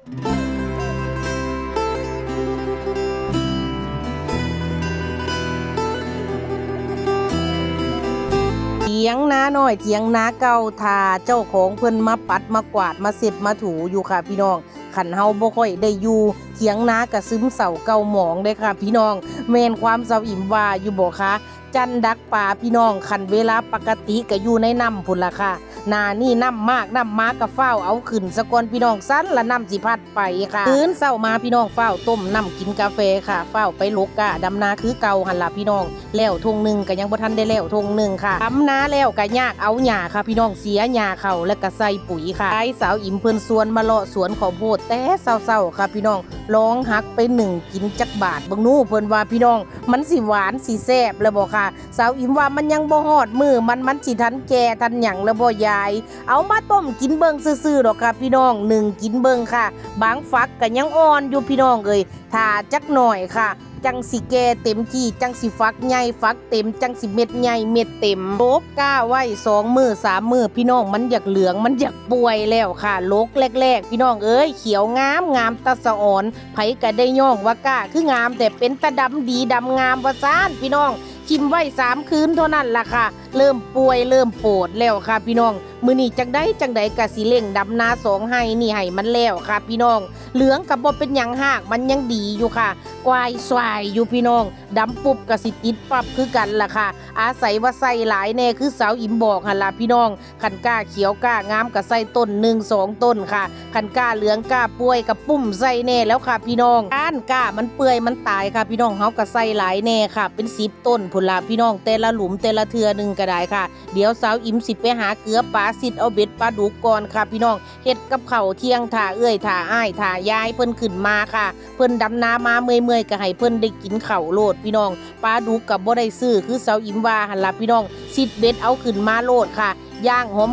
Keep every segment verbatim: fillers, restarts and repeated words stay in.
เถียงนาน้อยเถียงนาเก่า ถ้าเจ้าของเพิ่นมาปัดมากวาดมาเช็ดมาถูอยู่ค่ะพี่น้อง คันเฮาบ่ค่อยได้อยู่เถียงนากะซึมเศร้าเศร้าหมองเด้อค่ะพี่น้อง แม่นความสาวอิ๋มว่าอยู่บ่คะ จั่นดักปลาพี่น้อง คันเวลาปกติกะอยู่ในน้ำพุ้นล่ะค่ะ หน้านี่น้ำมากน้ำมากะฟ้าวเอาขึ้นซะก่อนพี่น้อง ซั้นละน้ำสิพัดไปค่ะ ตื่นเช้ามาพี่น้องฟ้าวต้มน้ำกินกาแฟค่ะ ฟ้าวไปหลกก้าดำนาคือเก่าหั่นล่ะพี่น้อง แล้วท่งหนึ่งกะยังบ่ทันได้แล้วท่งหนึ่งค่ะ ดำนาแล้วกะยากเอาหญ้าค่ะพี่น้อง เสียหญ้าเข้าแล้วกะใส่ปุ๋ยค่ะ ยายสาวอิ๋มเพิ่นชวนมาเลาะสวนข้าวโพดแต่เช้าๆค่ะพี่น้อง ลองหักไปนึ่งกินจักบาดเบิ่งหนู เพิ่นว่าพี่น้อง มันสิหวานสิแซ่บแล้วบ่ค่ะ สาวอิ๋มว่ามันยังบ่ฮอดมื้อมัน มันสิทันแก่ทันหยังแล้วบ่ยาย เอามาต้มกินเบิ่งซื่อๆดอกค่ะพี่น้อง นึ่งกินเบิ่งค่ะ บางฝักกะยังอ่อนอยู่พี่น้องเอ้ย ถ้าจักหน่อยค่ะ จั่งสิแก่เต็มที่ จั่งสิฝักใหญ่ฝักเต็ม จั่งสิเม็ดใหญ่เม็ดเต็ม หลกก้าไว้สองมื้อสามมื้อพี่น้อง มันอยากเหลืองมันอยากป่วยแล้วค่ะ หลกแรกๆพี่น้องเอ้ย เขียวงามงามตาสะออน ไผกะได้ย่องว่าก้าคืองาม แต่เป็นตาดำดีดำงามว่าซ่านพี่น้อง ถิ่มไว้สามคืนเท่านั้นล่ะค่ะ เริ่มป่วยเริ่มโปดแล้วค่ะพี่น้อง มื้อนี้จั่งใดจั่งใดกะสิเร่งดำนาสองไฮ่นี่ให้มันแล้วค่ะพี่น้อง เหลืองกะบ่เป็นหยัง ฮากมันยังดีอยู่ค่ะ กวายสวายอยู่พี่น้อง ดำปุ๊บกะสิติดปั๊บคือกันล่ะค่ะ อาศัยว่าใส่หลายแน่คือสาวอิ๋มบอกหั่นล่ะพี่น้อง คันก้าเขียวก้างามกะใส่ต้นหนึ่งสองต้นค่ะ คันก้าเหลืองก้าป่วยกะปุ้มใส่แน่แล้วค่ะพี่น้อง คันก้ามันเปื่อยมันตายค่ะพี่น้อง เฮากะใส่หลายแน่ค่ะ เป็นสิบต้นพุ้นล่ะพี่น้อง แต่ละหลุมแต่ละเทื่อหนึ่งกะได้ค่ะ เดี๋ยวสาวอิ๋มสิไปหาเกลือปลาซิดเอาเบ็ดปลาดุกก่อนค่ะพี่น้อง เฮ็ดกับข้าวเที่ยงถ่าเอื้อยถ่าอ้ายถ่ายายเพิ่นขึ้นมาค่ะ เพิ่นดำนามาเมื่อยๆกะให้เพิ่นได้กินข้าวโลดพี่น้อง ปลาดุกกะบ่ได้ซื้อคือสาวอิ๋มว่าหั่นล่ะพี่น้อง ซิดเบ็ดเอาขึ้นมาโลดค่ะ ย่างหอ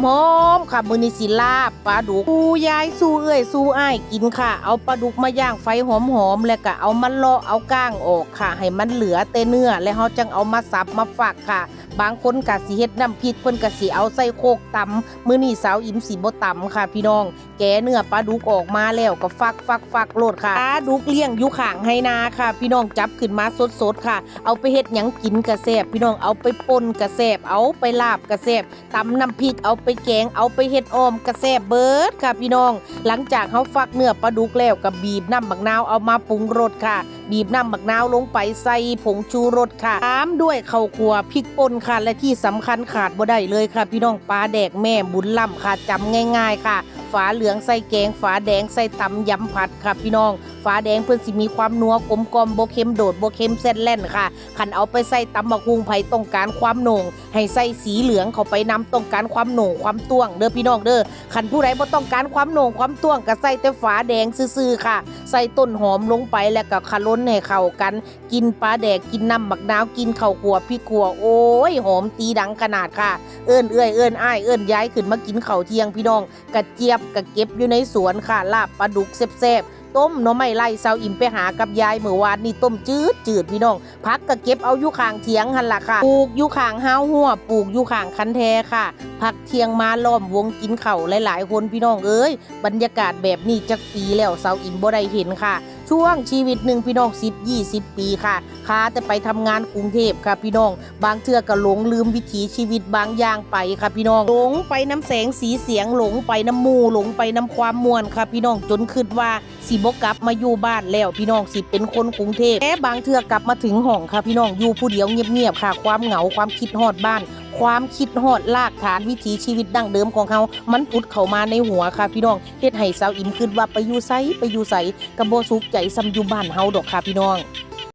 มๆค่ะ มื้อนี้สิลาบปลาดุก สู่ยายสู่เอื้อยสู่อ้ายกินค่ะ เอาปลาดุกมาย่างไฟหอมๆ แล้วกะเอามาเลาะเอาก้างออกค่ะ ให้มันเหลือแต่เนื้อ แล้วเฮาจั่งเอามาสับมาฝักค่ะ บางคนกะสิเฮ็ดน้ำพริก เพิ่นกะสิเอาใส่โคกตำ มื้อนี้สาวอิ๋มสิบ่ตำค่ะพี่น้อง แกะเนื้อปลาดุกออกมาแล้วกะฝักฝักฝักโลดค่ะ ปลาดุกเลี้ยงอยู่ข้างไฮ่นาค่ะ พี่น้อง จับขึ้นมาสดๆค่ะ เอาไปเฮ็ดหยังกินกะแซ่บพี่น้อง เอาไปป่นกะแซ่บ เอาไปลาบกะแซ่บ ตำน้ำพริกเอาไปแกง เอาไปเฮ็ดอ่อมกะแซ่บเบิดค่ะพี่น้อง หลังจากเฮาฝักเนื้อปลาดุกแล้วกะบีบน้ำบักนาวเอามาปรุงรสค่ะ บีบน้ำบักนาวลงไป ใส่ผงชูรสค่ะ ตามด้วยข้าวคั่วพริกป่นค่ะ และที่สำคัญขาดบ่ได้เลยค่ะพี่น้อง ปลาแดกแม่บุญล้ำค่ะ จำง่ายๆค่ะ ฝาเหลืองใส่แกง ฝาแดงใส่ตำยำผัดค่ะพี่น้อง ฝาแดงเพิ่นสิมีความนัวกลมกล่อม บ่เค็มโดด บ่เค็มแซ่ดแล่นค่ะ คันเอาไปใส่ตำบักหุ่ง ไผต้องการความโหน่ง ให้ใส่สีเหลืองเข้าไปนำ ต้องการความโหน่งความต้วงเด้อพี่น้องเด้อ คันผู้ใดบ่ต้องการความโหน่งความต้วงกะใส่แต่ฝาแดงซื่อๆค่ะ ใส่ต้นหอมลงไปแล้วกะคะล้นให้เข้ากัน กินปลาแดก กินน้ำบักนาว กินข้าวคั่วพริกขั่ว โอ้ย หอมตีดังขนาดค่ะ เอิ้นเอื้อยเอิ้นอ้ายเอิ้นยายขึ้นมากินข้าวเที่ยงพี่น้อง กะเจี๊ยบกะเก็บอยู่ในสวนค่ะ ลาบปลาดุกแซ่บๆ ต้มหน่อไม้ไล่ สาวอิ๋มไปหากับยายมื้อวานนี่ ต้มจืดๆพี่น้อง ผักกะเก็บเอาอยู่ข้างเถียงหั่นล่ะค่ะ ปลูกอยู่ข้างฮาวฮั้ว ปลูกอยู่ข้างคันแทค่ะ พักเที่ยงมาล้อมวงกินข้าวหลายๆคนพี่น้องเอ้ย บรรยากาศแบบนี้จักปีแล้วสาวอิ๋มบ่ได้เห็นค่ะ ช่วงชีวิตหนึ่งพี่น้อง สิบ ยี่สิบปีค่ะ คาแต่ไปทำงานกรุงเทพฯค่ะพี่น้อง บางเทื่อกะหลงลืมวิถีชีวิตบางอย่างไปค่ะพี่น้อง หลงไปนำแสงสีเสียง หลงไปนำหมู่ หลงไปนำความม่วนค่ะพี่น้อง จนคิดว่าสิบ่กลับมาอยู่บ้านแล้วพี่น้อง สิเป็นคนกรุงเทพฯ แต่บางเทื่อกลับมาถึงห้องค่ะพี่น้อง อยู่ผู้เดียวเงียบๆค่ะ ความเหงา ความคิดฮอดบ้าน ความคิดฮอดรากฐานวิถีชีวิตดั้งเดิมของเฮา มันผุดเข้ามาในหัวค่ะพี่น้อง เฮ็ดให้สาวอิ๋มคิดว่าไปอยู่ไส ไปอยู่ไสกะบ่สุขใจส่ำอยู่บ้านเฮาดอกค่ะพี่น้อง